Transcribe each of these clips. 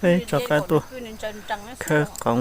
Peb rov qab tuaj khawb qoov.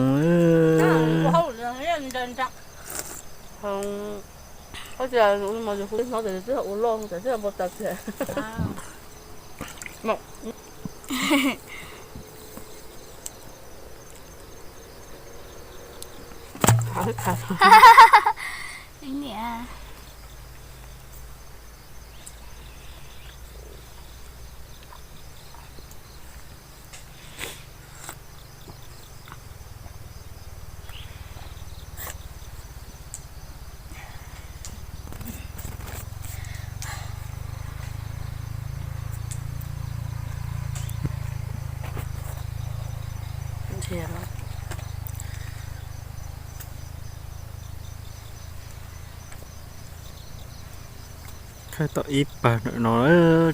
Khawb tau ib pawg ntawm no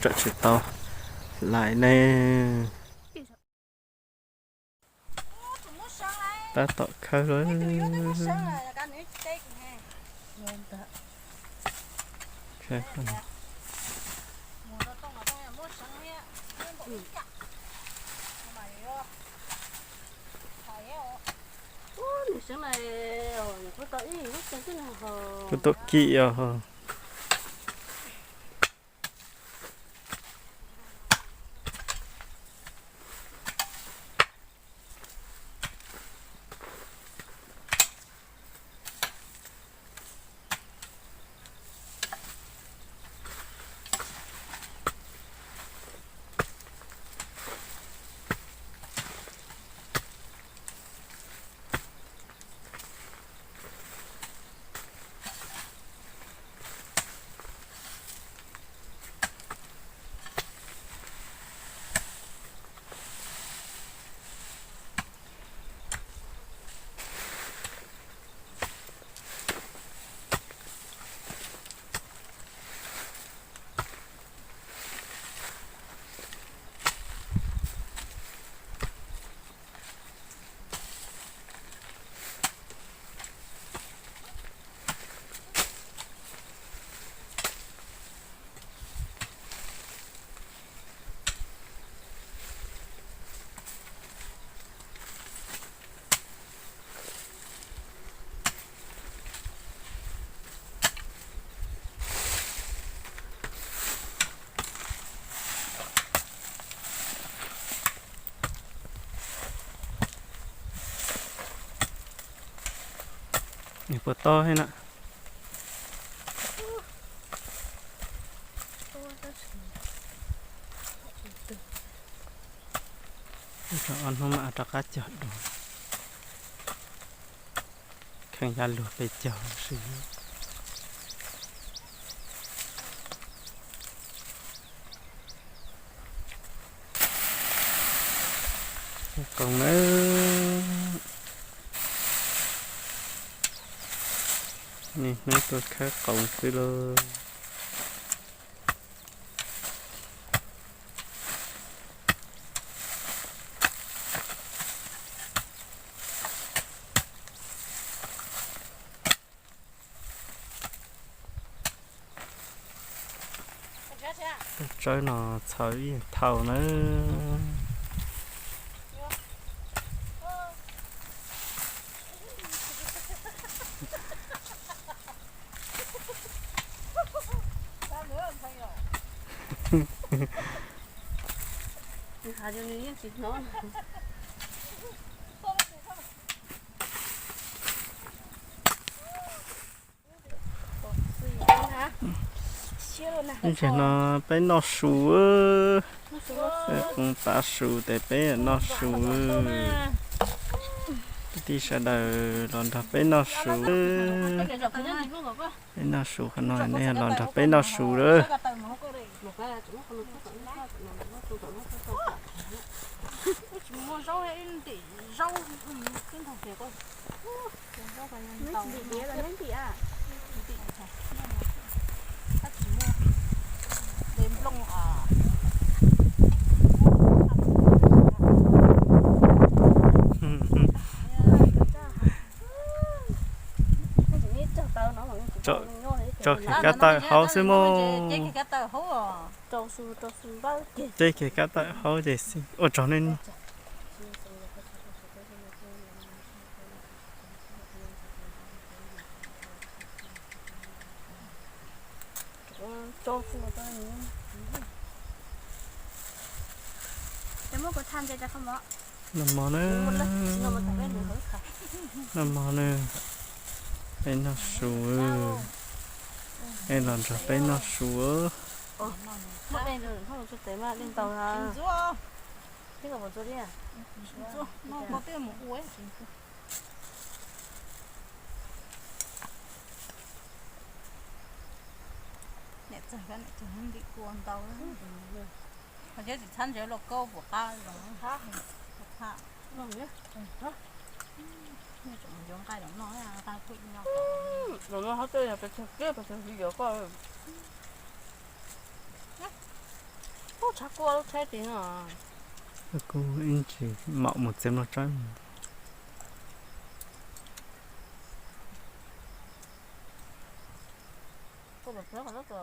tsam tsis tau hlais ne. Tab tom khawb lawm. Kuv tau kim os. Puas tob thiab na? Ob hnub mam rov qab cog dua. Kheev ya luag pes caug si. Qoos na, niaj hnub tuaj khawb qoos xwb lauj. Tsawb no txhaws ib yam thau na. Ntawm no peb noj su. Peb kuv tav su ces peb noj su. Kwv tij sawv daws los nrog peb noj su. Peb noj su qhov no, nej los nrog peb noj su lawm. Tso kiag kab taw hauv xwb mog. Rau su, rau su npawb ces. Ces kiag kab tawm hauv ces xij ua tsaug nej. Rau su rau. Ces muab kuv tha ntses rau kho mov. Noj mov na. Noj mov na. Peb noj su. Peb los nrog peb noj su. Muab dej ntawd, ntawd ntau na. Tib nkaus mus txua li. Niam txawg, niam txawg ntim kua ntau. Ho thiab tsis txhab ntses los koj puas qab los? Qab. Nws tseem yuav nqaij los noj, nqaij kuj nyob. Los no hov twg yog pes tsawg kiag, pes tsawg yuav koj. Ub, tshav kua lub tsheb tid no. Kuv ib ntsis maum mus txiav nplooj tsawb. Koj los txog qhov no kom